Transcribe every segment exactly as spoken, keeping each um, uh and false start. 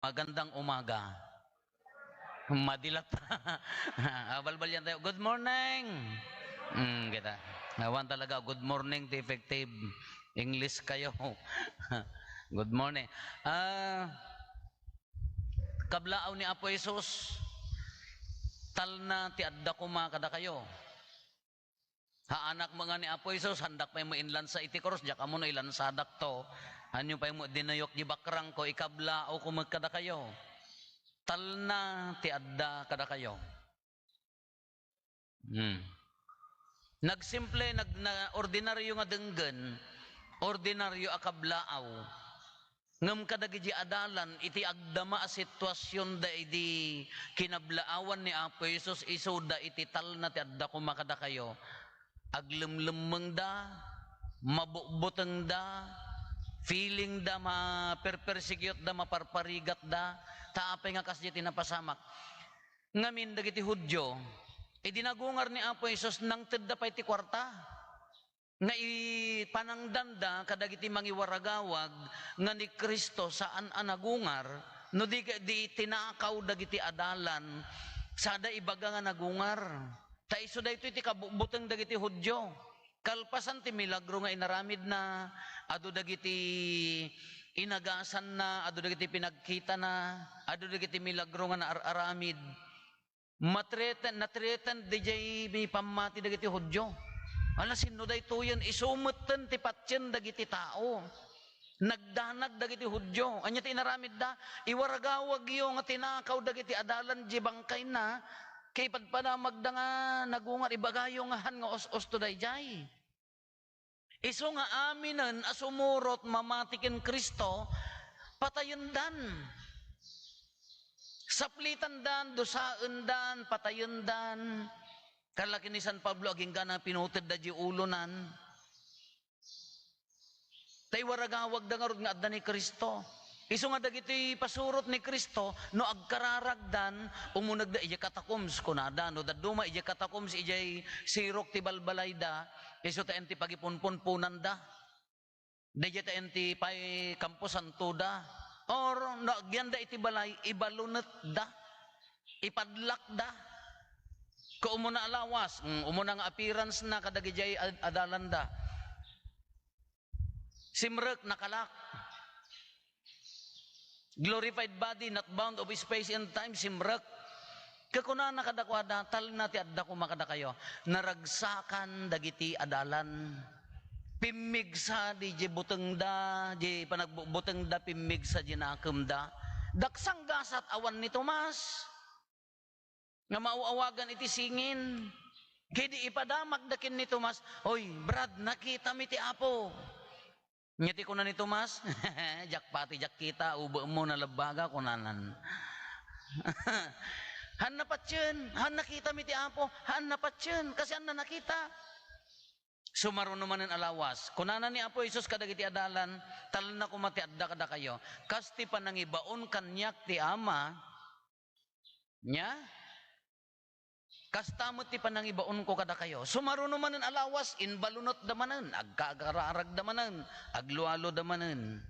Magandang umaga. Madilat. Ah, balbalian tayo. Good morning. Mm, kita. Awan talaga, good morning, ti effective English kayo. Good morning. Ah, kablaaw ni Apo Jesus, talna ti adda koma kadakayo. Haanak met nga ni Apo Jesus, handak pay met inlansa iti krus, diak ammo no ilansadakto. Ania pay met dinayok di bakrangko, ikablaaw ko met kadakayo. Talna ti adda kadakayo. Hmm. Nagsimple, nag-, na, ordinaryo nga denggen, ordinaryo a kablaaw. Ngem kadagiti adalan, iti agdama a situasionda idi kinablaawan ni Apo Jesus, isuda iti talna ti adda koma kadakayo. Aglemlemmengda, mabutbutengda, feelingda, maperpersecuteda, maparparigatda, ta apay nga kasdiay ti napasamak. Ngamin dagiti Judio, idi nagungar ni Apo Jesus, nangtedda pay ti kuarta. Nga ipanangdanda kadagiti mangiwaragawag nga ni Cristo saan a nagungar, no di, di tinakaw dagiti adalan, sada ibaga nga nagungar. Ta isu daytoy ti kabutbuteng dagiti Judio. Kalpasan ti milagro nga inaramidna, adu dagiti inagasanna, adu dagiti pinagkitana, adu dagiti milagro nga naar-aramid. Matreten, natreten diay pammati dagiti Judio. Ala, sinno daytoyen? Isu metten ti patien dagiti tao. Nagdanag dagiti Judio. Ania ti inaramidda? Iwaragawagyo nga tinakaw dagiti adalan diay bangkayna, ket ipadpadamagda nga nagungar, ibagayo nga han nga us-usto daydiay. Isu nga aminen a sumurot mamati ken Cristo, patayendan. Saplitandan, dusaendan, patayendan. Kallaki ni San Pablo, agingga na pinutedda diay ulonan. Ta iwaragawagda ngarud nga adda ni Cristo. Isu nga dagiti pasurot ni Cristo, no agkararagdan, umunegda idiay catacombs, kunada. No dadduma idiay catacombs, idiay sirok ti balbalayda, isu ta enti pagipunpunpunanda. Daydiay ta enti pay kamposantoda. Or no agyanda iti balay, ibalunetda, ipadlakda. Ket umuna a lawas, mm, umuna nga appearance na kadagidiay ad-, adalanda. Simrek, nakalak. Glorified body, not bound of space and time, simrek. Ket kunana kadakuada, talna ti adda koma kadakayo. Naragsakan dagiti adalan. Pimmigsa di, di butengda, di panagbutengda, pimmigsa di nakemda. Daksang gasat awan ni Tomas. Nga maaw-awagan iti singin. Ket idi ipadamagda ken ni Tomas, "Oy, Brad, nakitami ti Apo." Nya ti kuna ni Tomas, "Diak pati diak kita, ubemmo, nalebbaga," kunanan. "Han napatien, han nakitami ti Apo, han napatien, kasianna nakita." Sumaruno manen a lawas, kunana ni Apo Jesus kadagiti adalan, "Talna koma ti adda kadakayo, kas ti panangibaon kaniak ti Ama." Nya? Kasta met ti panangibaonko kadakayo. Sumaruno manen a lawas, imbalunetda manen, agkakararagda manen, aglualuda manen.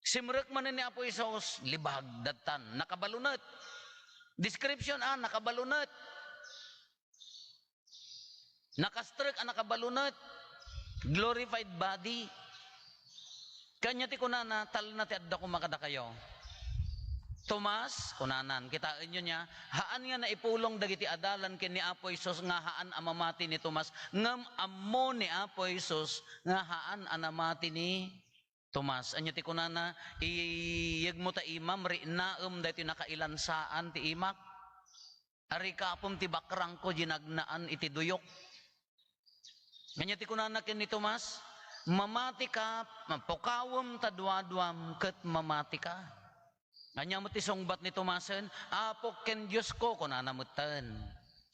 Simrek manen ni Apo Jesus, libag, dattan, nakabalunet. Description, ah, nakabalunet. Nakastrek a nakabalunet. Glorified body. Kanya ti kunana, "Talna ti adda koma kadakayo." "Tomas," kunanan, kitaenyo nia, haan nga naipulong dagiti adalan ken ni Apo Jesus nga haan a mamati ni Tomas, ngem ammo ni Apo Jesus nga haan a namati ni Tomas. Ania ti kunana, "Iyegmo ta imam, riknaem daytoy nakailansaan ti imak. Arikapem ti bakrangko, dinagnaan iti duyok." Ania ti kunana ken ni Tomas, "Mamatika, pukawem ta duaduam ket mamatika." Ania met ti sungbat ni Tomasen, "Apok ken Diosko," kunana metten.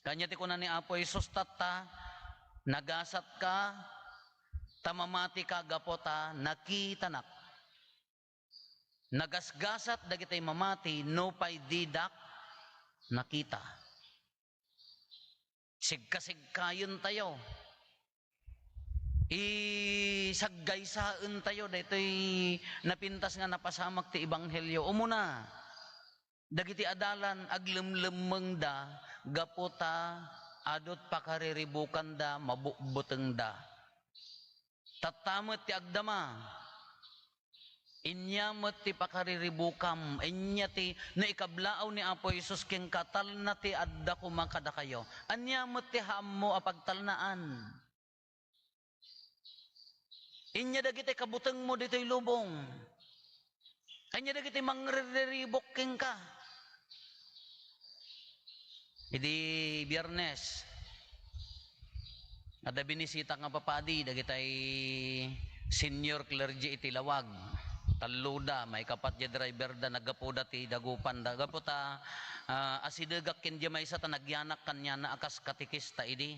Ania ti kuna ni Apo Jesus tatta, "Nagasatka, ta mamatika gapu ta nakitanak. Nagasgasat dagiti mamati nupay didak nakita." Sigkasigkaentayo. Isaggaysaentayo daytoy napintas nga napasamak ti ebanghelio. Umuna, Dagiti adalan, aglemlemmengda gapu ta adu't pakariribukanda, mabutbutengda. Tatta met ti agdama. Inia met ti pakariribukam, inia ti, no ikablaaw ni Apo Jesus kenka, talna ti adda koma kadakayo. Ania met ti haammo a pagtalnaan? Inia dagiti kabutengmo ditoy lubong. Ania dagiti mangriribuk kenka? Idi Biyernes, adda binisitak nga papadi, dagitay senior clergy iti Lawag. Talloda, maikapat diay driver da, naggapuda ti dagupanda. Gapu ta, ah, asidegak ken diay maysa ta nagyanak kaniana a kas katekista idi.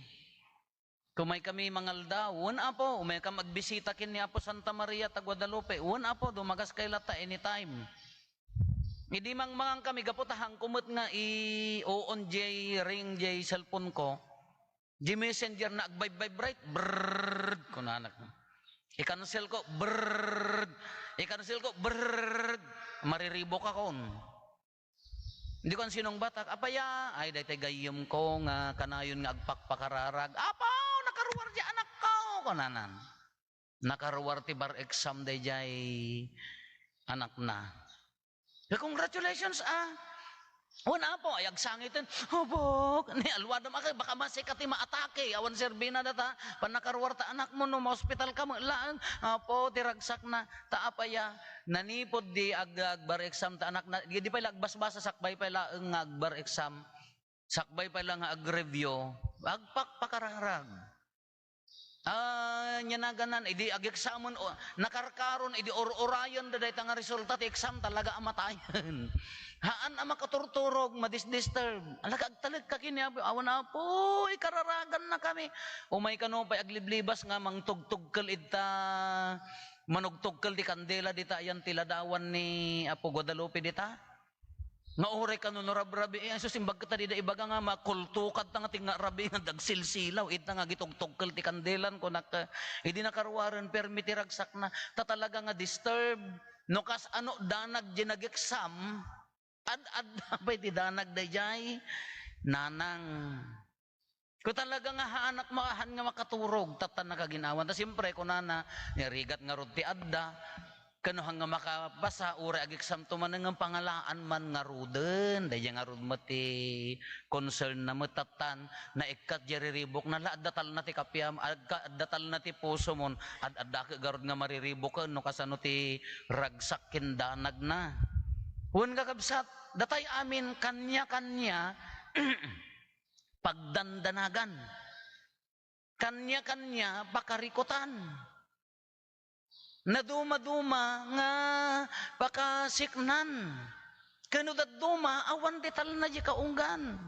Umaykami mangaldaw, wen, Apo, umaykam agbisita ken ni Apo Santa Maria ta Guadalupe, wen, Apo, dumagaskay latta anytime. Idi mangmangan kami, gapu ta haanko met nga i-on diay ring diay cellphone ko, diay messenger na agvib-vibrate, brrrr, kunana. I-cancel ko, brrrr, i-cancel ko, brrrr, mariribukakon. Idi kuan sinungbatak, "Apaya?" "Ay, daytoy gayyemko nga kanayon nga agpakpakararag." "Apo, nakaruar diay anakko!" kunanan. Nakaruar ti bar exam daydiay anakna. "Congratulations, ah." "Wen, Apo, ay agsangiten." "Hubok, ni alwadam, akay, baka masika ti maatake. Awan serbina data, pannakaruar ta anakmo no maospital ka met laeng." "Apo, ti ragsakna." "Ta apaya?" Nanipud di ag-, agbar exam ta anakna, di, di pay la agbasbasa, sakbay pay laeng nga agbar exam. Sakbay pay la nga agreview, agpakpakararag. Ah, nia naganan, idi ageksamen, o, nakarkaron, idi ur-urayen da dayta nga resulta ti exam, talaga a matayen. Haan a makaturturog, madisdisturb. Alaga agtalek ka ken ni Apo, "Awan, Apo, ikararaganna kami." Umay kano pay agliblibas nga mangtugtugkel ita, manugtugkel ti kandela dita, ayan ti ladawan ni Apo Guadalupe dita. Nga uray kano no rabrabii, ay, sus, imbag ta dida ibaga nga makultukad ta nga ti nga rabii nga dagsilsilaw, ita nga agitugtugkel ti kandelan, kunak, idi nakaruaren, permi ti ragsakna. Ta talaga nga disturb. No kas ano, danag di nag-exam, ad-adda pay ti danag daydiay nanang. Ko talaga nga haanak, haan nga makaturog, tatta nakaginaawan. Ta siempre, kunana, "Narigat ngarud ti adda." Kano haan nga makabasa, uray ageksamto manen nga pangalaan man ngaruden. Daydiay ngarud met ti concern na met tattan, naikkat diay riribukna, la, adda talna ti kapiam, agka-, adda talna ti pusomon, ad-adda ket ngarud nga mariribuken no kasano ti ragsak ken danagna. Wen, kakabsat, datay amin, kania-kania, pagdandanagan. Kania-kania pakarikutan. Naduma-duma nga pakasiknan. Ken no dadduma, awan ti talna diay kaunggan.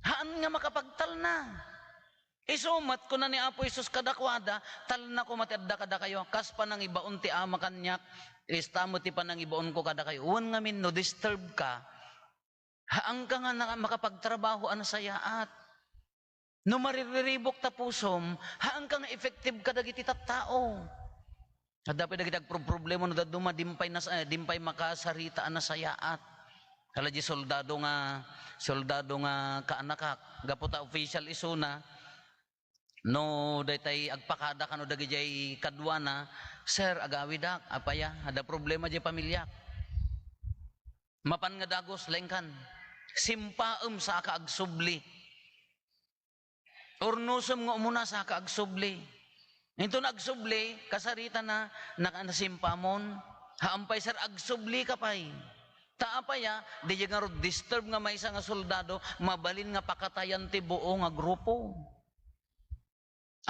Haan nga makapagtalna. Isu met, kuna ni Apo Jesus kadakuada, "Talna koma ti adda kadakayo, kas panangibaon ti Ama kaniak, kasta met ti panangibaonko kadakayo." Wen ngamin, no disturb ka, haanka nga na-, makapagtrabaho a nasayaat. No maririribuk ta pusom, haanka nga effective kadagiti tattao. Adda pay dagiti agproproblema no dadduma, dimpay nas-, eh, dimpay makasarita a nasayaat. Kala di soldado nga, soldado nga kaanakak, gapu ta official isuna, no daytay agpakada kano dagidiay kaduana, "Sir, agawidak, apaya, adda problema diay pamiliak." Mapan nga dagus, laingkan. Simpaem saka agsubli. Urnosem nga umuna saka agsubli. Inton agsubli, kasaritana, naka-, nasimpamon. Haan pay, sir, agsubli ka pay. Ta apaya, di ngarud disturb nga maysa nga soldado, mabalin nga pakatayan ti buo nga grupo.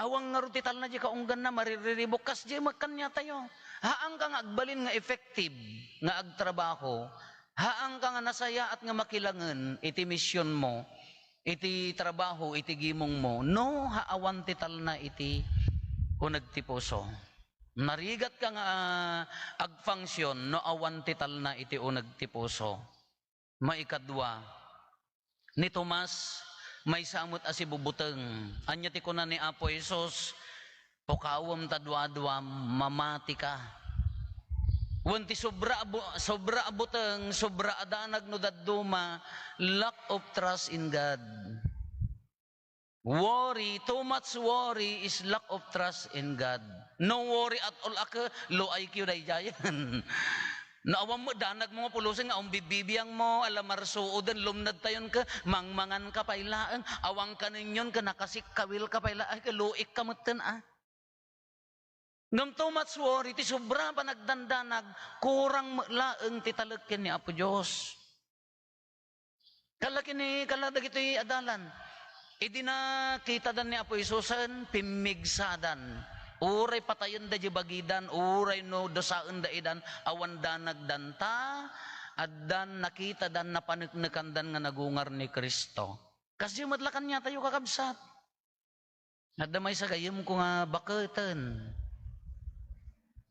Awan ngarud ti talna diay kaungganna, maririribuk. Kasdiay met kaniatayo. Haanka nga agbalin nga effective nga agtrabaho. Haanka nga nasayaat nga makilangen iti misionmo, iti trabaho, iti gimongmo, no awan ti talna iti uneg ti puso. Narigatka nga, ah, agfunction no awan ti talna iti uneg ti puso. Maikadua, ni Tomas, maysa met a sibubuteng. Ania ti kuna ni Apo Jesus? "Pukawem ta duaduam, mamatika." Wen ti sobra a bu-, sobra a buteng, sobra a danag no dadduma, lack of trust in God. Worry, too much worry is lack of trust in God. No worry at all, aka, low I Q daydiayen. No awan met danag mo nga pulusen nga awan bibbibiang mo, ala marsuoden, lumned tayon ka, mangmangan ka pay laeng, awan kanenyon ka, nakasikkawil ka pay laeng, ka luik ka metten, ah. Ngem too much worry, ti sobra panagdandanag, kurang met laeng ti talek ken ni Apo Dios. Kala kini, kala dagitoy adalan. Idi nakitadan ni Apo Jesusen, pimmigsadan. Uray patayenda di bagidan, uray no dusaenda idan, awan danagdanta, addan nakitadan, napaneknekandan nga nagungar ni Cristo. Kasdi met la kaniatayo, kakabsat. Adda maysa gayemko nga baketen.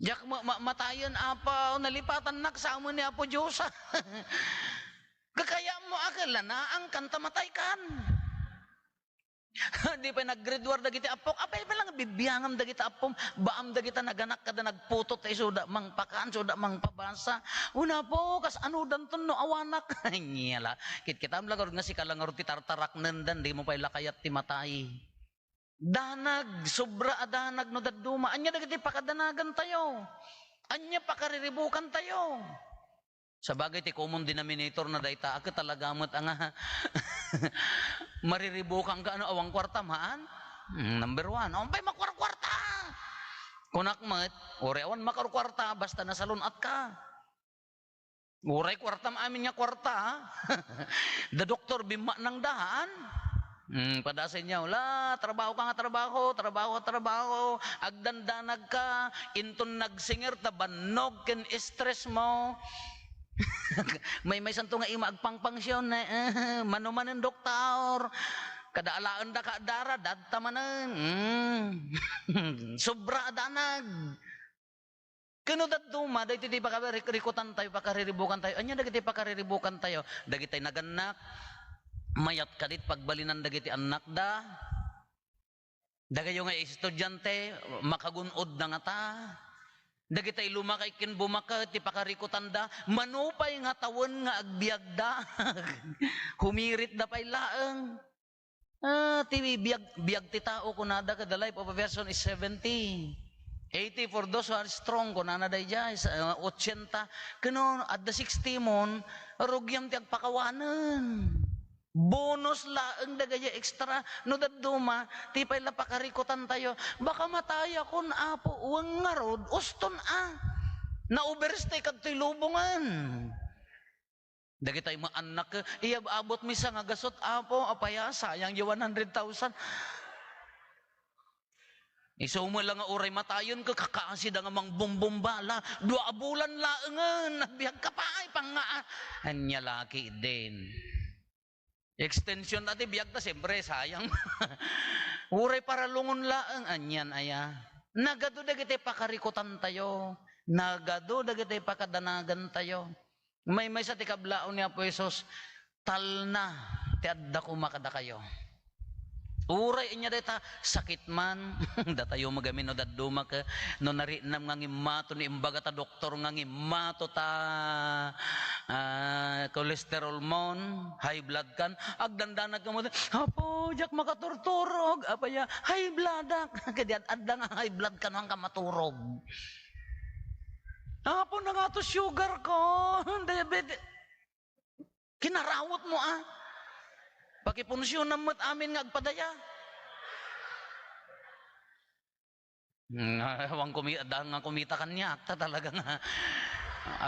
Diak ma-, ma-, matayen, Apo, nalipatannak sa amin ni Apo Dios. Kakayam mo, akel, lanaang kanta mataykan. Di pay nag-grade war dagiti appok. Apay pay lang bibiangam dagiti appom. Baam dagita naganak kada nagputot ta isuda mangpakan, suda mangpabasa. Una po, kas anudanton no awanak. Nyela. Kitkitam la garud nga sika la ngarud ti tartaraknendan, di mo pay lakayat ti matay. Danag, sobra a danag no dadduma. Ania dagiti pakadanagantayo? Ania pakariribukantayo? Sabagay, ti common denominator na dayta, a ket talaga met a nga mariribukanka, ano, awan kuarta, maan? Mm, number one. Awan pay makuarkuarta. Kunak met, uray awan makuarkuarta, basta nasalun-atka. Uray kuartam amin nga kuarta, ah. Da doktor, bimmaknang daan. Hmm, padasay niya, wala, trabaho ka nga trabaho, trabaho ka trabaho, agdandanag ka, inton nagsinger ta bannog ken stress mo. Maymaysanto nga ima agpangpangsion, eh, eh, manumanen doktor. Kada alaen da ka dara, dadta manen. Hmm. Sobra a danag. Ken no dadduma, daytoy ti pakarik-, rikutantayo, pakariribukantayo. Ania dagiti pakariribukantayo? Dagitay nagannak, mayat kadit pagbalinan dagiti annakda. Dagayo nga estudiante, makagun-od na ngata. Dagitay lumakay ken bumaket ti pakarikutanda, mano pay nga tawen nga agbiagda. Humiritda pay laeng. Ah, ti biag, biag ti tao, kunada ket the life of a person is seventy. Eighty for those who are strong, kunana daydiay, sa, ah, ochenta. Ken no, adda sixty mon, rugiam ti agpakawanen. Bonus laeng dagiti extra. No dadduma, ti pay la pakarikutantayo. Baka matayakon, Apo, wen ngarud, uston a. Na-overstay kadtoy lubongen. Dagitay maannak, iyab-abot mi sa nga gasut, Apo, apaya, sayang di one hundred thousand. Isu met la nga uray matayen ka, kakasi da nga mangbombombala. Dua a bulan laengen, nagbiag ka pa, ay, panga-, ania la ketdin. Extension na ti biag ta, siyempre, sayang. Uray paralungon laeng, anian aya. Nagadu dagiti pakarikutantayo. Nagadu dagiti pakadanagantayo. Maymaysa ti kablaon ni Apo Jesus, "Talna ti adda koma kadakayo." Uray ania dayta, sakit man. Datayo met gamin no dadduma ket no nariknam nga ngimmato, no imbaga ta doktor nga ngimmato ta, ah, cholesterol mon, high blood kan, agdandanag kamo, "Apo, diak makaturturog." Apaya, "High blood ak." Kadi ad-, adda nga high blood kan, wen ka maturog. "Apo, nangato sugar ko." Diabetes. Kinarawot mo, ah. Pakipunsiunam met amin nga agpadaya. Hmm, awan kumi-, adda nga kumita kaniak, ta talaga nga,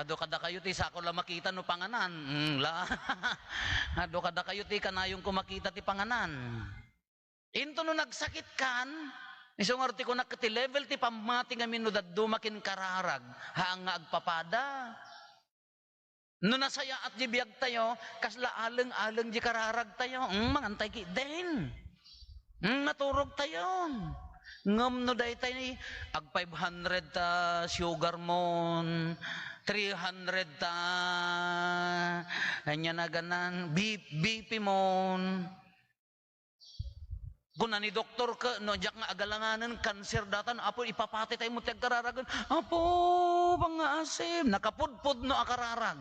adu kadakayo ti sako la makita no panganan. Hmm, la. Adu kadakayo ti kanayonko makita ti panganan. Into no nagsakit kan, isu ngarud ti kunak ti level ti pammati ngamin no dadduma ken kararag, haan nga agpapada. No nasayaat di biagtayo, kasla aleng-aleng di kararagtayo. Mm, mangantay ketdin. Mm, maturogtayon. Ngem no daytay, ag five hundred ta sugar mon, three hundred ta, ania naganan, B-, B P mon. Kuna ni doktor, ka, no, diak nga agalanganen, kanser datan, Apo, ipapatay tayo mo ti agkararagen. Apo, pangngaasim, nakapudpudno a kararag.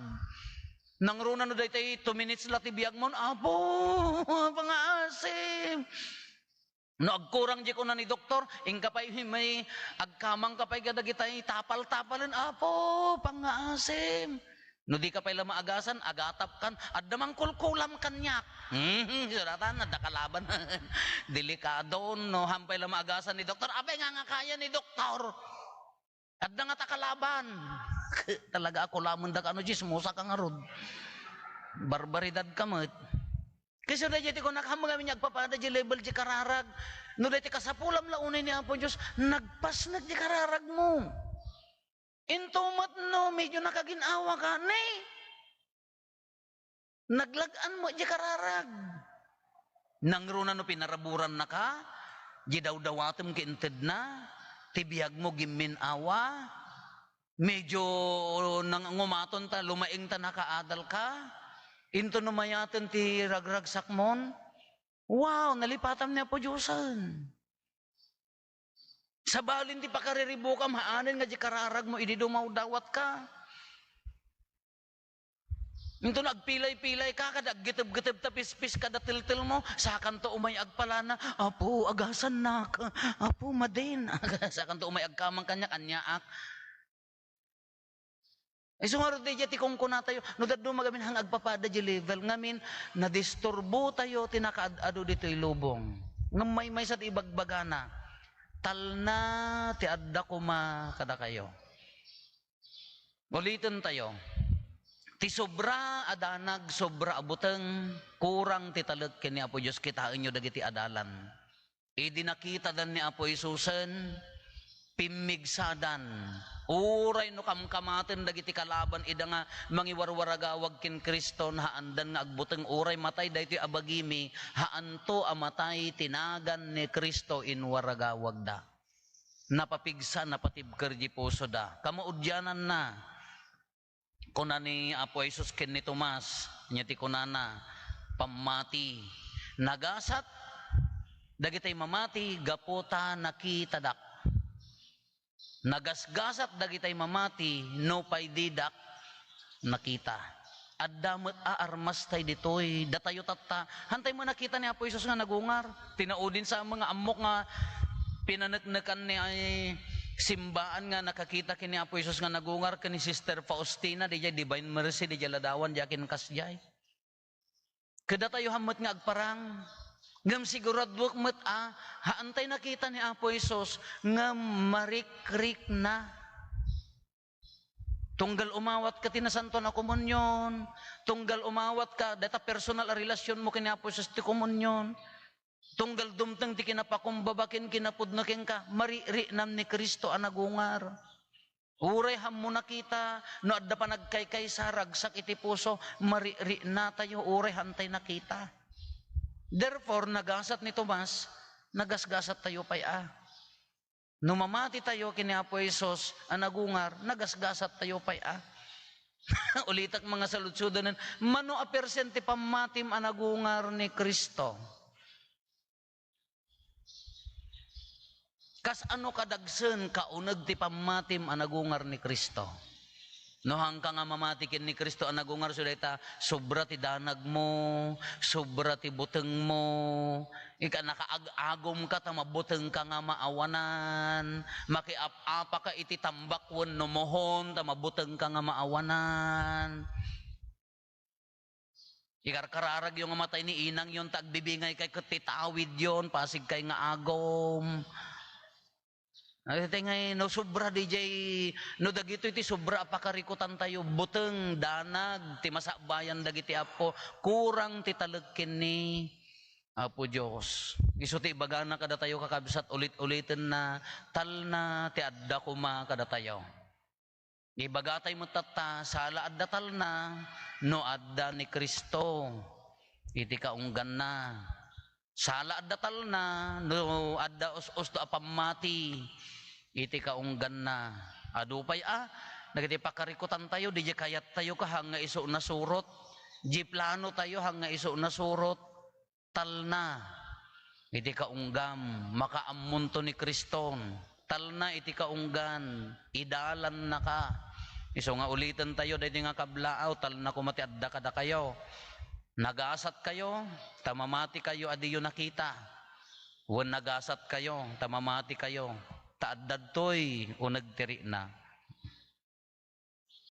Nangruna no daytoy two minutes la ti biagmon, Apo, pangngaasim. No agkurang di kuna ni doktor, inka pay may agkamang ka pay kadagitay tapal-tapalen, Apo, pangngaasim. No di ka pay la maagasan, agatap kan, adda mangkulkulam kaniak. Hmm, suratan, adda kalaban. Delikado, no, hampay la maagasan ni doktor. Apay nga nga kaya ni doktor? Adda nga ta kalaban. Talaga ako lamen da kano, chismosa ka ngarud. Barbaridad ka met. Kasi dayjay ti kunak, haanmo ngamin nga agpapada di level di kararag. No daytoy kasapulam la unay ni Apo Dios, nagpasnek di kararag mo. Into met no, medyo nakagin-awa ka, ne? Naglag-an mo di kararag. Nangruna no pinaraburan na ka, di dawdawatem ket intedna, ti biag mo gimmin-awa, medyo nangumaton ta, lumaing ta nakaadal ka, into no mayaten ti ragragsak mon, wow, nalipatam ni Apo Diosen. Sabalin ti pakariribukam, haanen nga di kararag mo idi dumawdawat ka. Into nagpilay-pilay ka, kada aggiteb-giteb ta pispis kada teltel mo, sakanto umay agpalana, "Apo, agasannak. Apo, madin." Sakanto umay agkamang kaniak, aniaak. Isu ngarud dayjay ti kunkunatayo, no dadduma ngamin hang agpapada di level, ngamin nadisturbotayo ti nakaad-adu ditoy lubong. Ngem maymaysa ti ibagbagana, talna ti adda koma kadakayo. Ulitentayo, ti sobra a danag, sobra a buteng, kurang ti talek ken ni Apo Dios. Kitaenyo dagiti adalan. Idi nakitadan ni Apo Jesusen, pimmigsadan. Uray no kamkamaten dagiti kalaban ida nga mangiwarwaragawag ken Cristo, haandan nga agbuteng, uray matay daytoy a bagimi, haanto a matay ti nagan ni Cristo inwaragawagda. Napapigsa, napatibker di pusoda. Kamaudiananna, kuna ni Apo Jesus ken ni Tomas, ania ti kunana? Pammati. Nagasat dagitay mamati gapu ta nakitadak. Nagasgasat dagitay mamati nupay didak nakita. Adda met a armas tay ditoy. Datayo tatta, hantay mo nakita ni Apo Jesus nga nagungar. Tinaudin sa nga ammok nga pinaneknekan ni ay simbaan nga nakakita ken ni Apo Jesus nga nagungar ken ni Sister Faustina, diay Divine Mercy, diay Ladawan, diay akin kasdiay. Kadatayo han met nga agparang. Ngem siguraduek met a, haantay nakita ni Apo Jesus nga marikrikna. Tunggal umawat ka ti Nasantoan a Komunion, tunggal umawat ka, dayta personal a relasyonmo ken ni Apo Jesus ti komunion, tunggal dumteng ti kinapakumbaba ken kinapudno kenka, maririknam ni Cristo a nagungar. Uray hanmo nakita, no adda panagkaykaysa, ragsak iti puso, maririknatayo, uray hantay nakita. Therefore, nagasat ni Tomas, nagasgasattayo pay a. No mamati tayo ken ni Apo Jesus a nagungar, nagasgasat tayo pay a. Ulitek, mga saludsudanen, mano a persen ti pammatim a nagungar ni Cristo? Kasano kadagsen kauneg ti pammatim a nagungar ni Cristo? No, hangka nga mamati ken ni Cristo a nagungar, so dayta, sobra ti danagmo, sobra ti butengmo, ika nakaag-agumka ta mabutengka nga maawanan, makiap-apaka iti tambak wenno mohon ta mabutengka nga maawanan. Ikarkararagyo nga matay ni inangyon ta agbibingay kay ket ti tawidyon, pasig kay nga agom. Ay, ti ngay, no, sobra diay, no, dagitoy ti sobra a pakarikutan tayo, buteng, danag, ti masabayan dagiti Apo, kurang ti talek ken ni Apo Dios. Isu ti ibagana kadatayo, kakabsat, ulit-uliten na, talna ti adda koma kadatayo. Ibagatayo met tatta, sala adda talna, no adda ni Cristo iti kaungganna. Sala adda talna, no adda us-usto a pammati iti kaungganna. Adu pay a, dagiti pakarikutan tayo, di kayat tayo ka hanga isu nasurot. Di plano tayo hanga isu nasurot. Talna. iti kaunggam, makaammonto ni Kriston. Talna iti kaunggan, idalannaka. Isu nga ulitentayo daydi nga kablaaw, talna koma ti adda kadakayo. Nagasatkayo, ta mamatikayo a diyo nakita. Wen nagasatkayo, ta mamatikayo, ta adda ditoy uneg ti rikna.